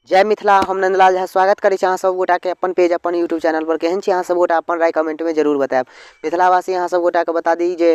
जय मिथिला। हम नंदलाल झा स्वागत करै छी अहाँ सब गोटाके अपन पेज अपन यूट्यूब चैनल पर। केहन छी अहाँ सब गोटा अपन राय कमेंटमे जरूर बतायब। मिथिलावासी अहाँ सब गोटाके बता दी जे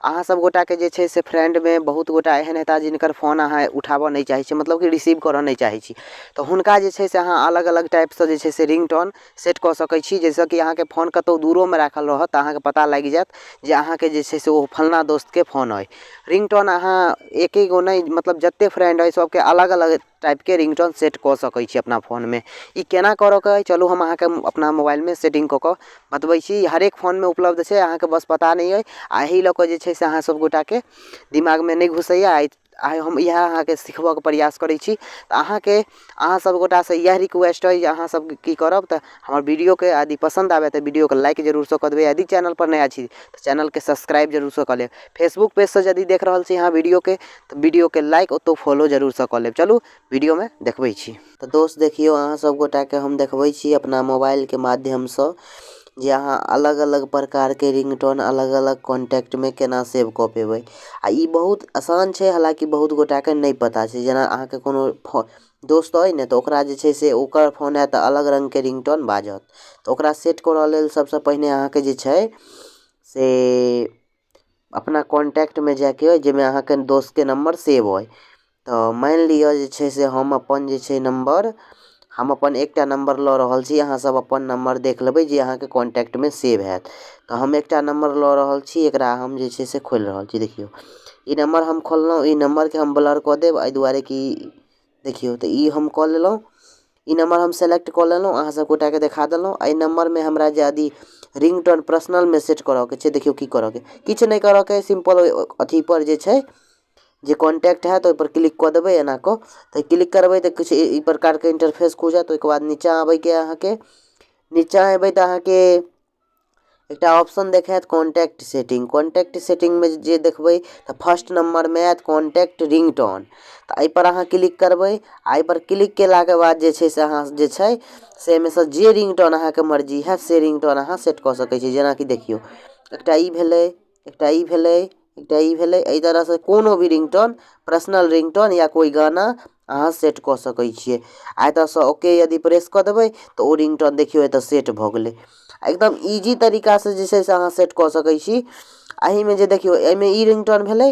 अहाँ सब गोटाके जे छै से फ्रेंडमे बहुत गोटा एहन हेता जिनकर फोन अहाँ उठाबऽ नहि चाहै छी, मतलब कि रिसीव करऽ नहि चाहै छी, तऽ हुनका जे छै से अहाँ अलग अलग टाइपसँ जे छै से रिंगटोन सेट कऽ सकै छी, जाहिसँ कि अहाँके फोन कतहु दूरोमे राखल रहत तऽ अहाँके पता लागि जायत जे अहाँके जे छै से ओ फल्लाँ दोस्तके फोन अइ। रिंगटोन अहाँ एके गो नहि, मतलब जतेक फ्रेंड अइ सबके अलग अलग टाइपके रिंगटोन सेट कऽ सकै छी अपना फोनमे। ई केना करऽके अइ, चलू हम अहाँके अपना मोबाइलमे सेटिंग कऽ कऽ बतबै छी। हरेक फोनमे उपलब्ध छै, अहाँके बस पता नहि अइ, आओर एहि लऽ कऽ जे छै से अहाँ सब गोटाके दिमागमे नहि घुसैए। आइ हम इएह अहाँके सिखबऽके प्रयास करै छी। तऽ अहाँके अहाँ सब गोटासँ इएह रिक्वेस्ट अइ जे अहाँ सब की करब तऽ हमर वीडियोके यदि पसन्द आबै तऽ वीडियोके लाइक जरूरसँ कऽ देबै। यदि चैनलपर नया छी तऽ चैनलके सब्सक्राइब जरूरसँ कऽ लेब। फेसबुक पेजसँ यदि देख रहल छी अहाँ वीडियोके तऽ वीडियोके लाइक ओतौ फॉलो जरूरसँ कऽ लेब। चलू वीडियोमे देखबै छी। तऽ दोस्त देखियौ, अहाँ सब गोटाके हम देखबै छी अपना मोबाइलके माध्यमसँ जे अहाँ अलग अलग प्रकारके रिंगटोन अलग अलग कॉन्टैक्टमे केना सेव कऽ पेबै। आ ई बहुत आसान छै, हालाँकि बहुत गोटाके नहि पता छै। जेना अहाँके कोनो दोस्त अइ ने, तऽ ओकरा जे छै से ओकर फोन आयत तऽ अलग रङ्गके रिंगटोन बाजत। तऽ ओकरा सेट करऽ लेल सबसँ पहिने अहाँके जे छै से अपना कॉन्टैक्टमे जाइके अइ जाहिमे अहाँके दोस्तके नम्बर सेव अइ। तऽ मानि लिअ जे छै से हम अपन जे छै नम्बर, हम अपन एकटा नम्बर लऽ रहल छी, अहाँ सब अपन नम्बर देख लेबै जे अहाँके कॉन्टैक्टमे सेव हैत। तऽ हम एकटा नम्बर लऽ रहल छी, एकरा हम जे छै से खोलि रहल छी। देखियौ, ई नम्बर हम खोललहुँ, ई नम्बरके हम ब्लर कऽ देब एहि दुआरे कि देखियौ, तऽ ई हम कऽ लेलहुँ, ई नम्बर हम सेलेक्ट कऽ लेलहुँ, अहाँ सब गोटाके देखा देलहुँ। एहि नम्बरमे हमरा जे यदि रिंगटोन पर्सनलमे सेट करऽके छै, देखियौ की करऽके, किछु नहि करऽके, सिम्पल अथीपर जे छै जे कॉन्टैक्ट हैत ओहिपर क्लिक कऽ देबै एना कऽ। तऽ क्लिक करबै तऽ किछु ई प्रकारके इंटरफेस खुजत। ओहिके बाद नीचाँ आबैके, अहाँके नीचाँ एबै तऽ अहाँके एकटा ऑप्शन देखायत कॉन्टैक्ट सेटिंग। कॉन्टैक्ट सेटिंगमे जे देखबै तऽ फर्स्ट नम्बरमे आयत कॉन्टैक्ट रिंगटोन। तऽ एहिपर अहाँ क्लिक करबै आ एहिपर क्लिक केलाके बाद जे छै से अहाँ जे छै से एहिमेसँ जे रिंगटोन अहाँके मर्जी हैत से रिंगटोन अहाँ सेट कऽ सकै छी। जेनाकि देखियौ, एकटा ई भेलै, एकटा ई भेलै, एकटा ई भेलै। एहि तरहसँ कोनो भी रिंगटोन, पर्सनल रिंगटोन या कोइ गाना अहाँ सेट कऽ सकै छियै। आ एतऽसँ ओके यदि प्रेस कऽ देबै तऽ ओ रिंगटोन देखियौ एतऽ सेट भऽ गेलै। एकदम इजी तरीकासँ जे छै से अहाँ सेट कऽ सकै छी। एहिमे जे देखियौ, एहिमे ई रिंगटोन भेलै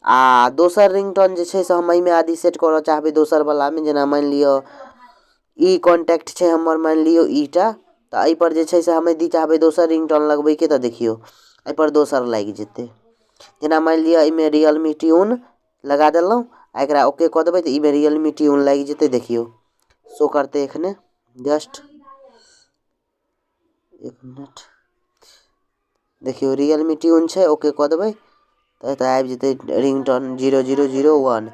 आ दोसर रिंगटोन जे छै से हम एहिमे यदि सेट करऽ चाहबै दोसरवलामे, जेना मानि लिअ ई कॉन्टैक्ट छै हमर, मानि लियौ ईटा, तऽ एहिपर जे छै से हम यदि चाहबै दोसर रिंगटोन लगबैके तऽ देखियौ एहिपर दोसर लागि जेतै। जेना मानि लिअ एहिमे रियलमी ट्यून लगा देलहुँ आ एकरा ओके कऽ देबै तऽ एहिमे रियलमी ट्यून लागि जेतै। देखियौ शो करतै एखने, जस्ट एक मिनट। देखियौ रियलमी ट्यून छै, ओके कऽ देबै तऽ एतऽ आबि जेतै रिंगटोन 0001।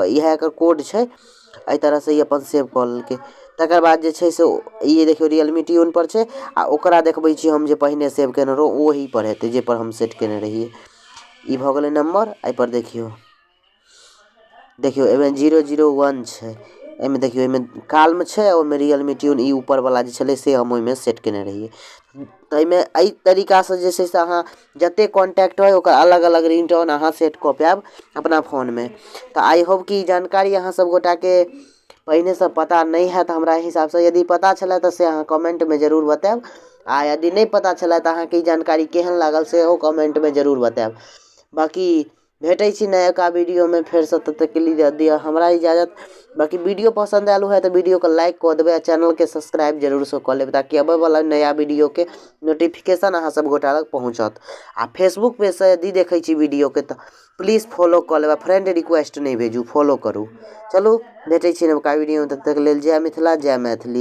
इएह एकर कोड छै। एहि तरहसँ ई अपन सेव कऽ लेलकै। तकर बाद जे छै से ई देखियौ रियलमी ट्यून पर छै आ ओकरा देखबै छी हम जे पहिने सेव केने रहौँ ओही पर हेतै जाहिपर हम सेट केने रहियै। ई भऽ गेलै नम्बर। एहिपर देखियौ, देखियौ एहिमे 001 छै। एहिमे देखियौ, एहिमे काल्म छै, ओहिमे रियलमी ट्यून ई ऊपरवला जे छलै से हम ओहिमे सेट केने रहियै। तऽ एहिमे एहि तरीकासँ जे छै से अहाँ जतेक कॉन्टैक्ट होइ ओकर अलग अलग रिंगटोन अहाँ सेट कऽ पायब अपना फोनमे। तऽ I hope कि ई जानकारी अहाँ सब गोटाके पहिनेसँ पता नहि हैत हमरा हिसाबसँ। यदि पता छलै तऽ से अहाँ कमेंटमे जरूर बतायब, आ यदि नहि पता छलै तऽ अहाँके ई जानकारी केहन लागल सेहो कमेंटमे जरूर बतायब। बाँकी भेटै छी नयका वीडियोमे फेरसँ, तब तकके लिए दिअ हमरा इजाजत। बाँकी वीडियो पसन्द आयल हुए तऽ वीडियोके लाइक कऽ देबै आ चैनलके सब्सक्राइब जरूरसँ कऽ लेबै, ताकि अबैवला नया वीडियोके नोटिफिकेशन अहाँ सब गोटा लग पहुँचत। आ फेसबुक पेजसँ यदि देखै छी वीडियोके तऽ प्लीज फॉलो कऽ लेब, आ फ्रेंड रिक्वेस्ट नहि भेजू, फॉलो करू। चलू भेटै छी नवका वीडियोमे, तब तक लेल जय मिथिला जय मैथिली।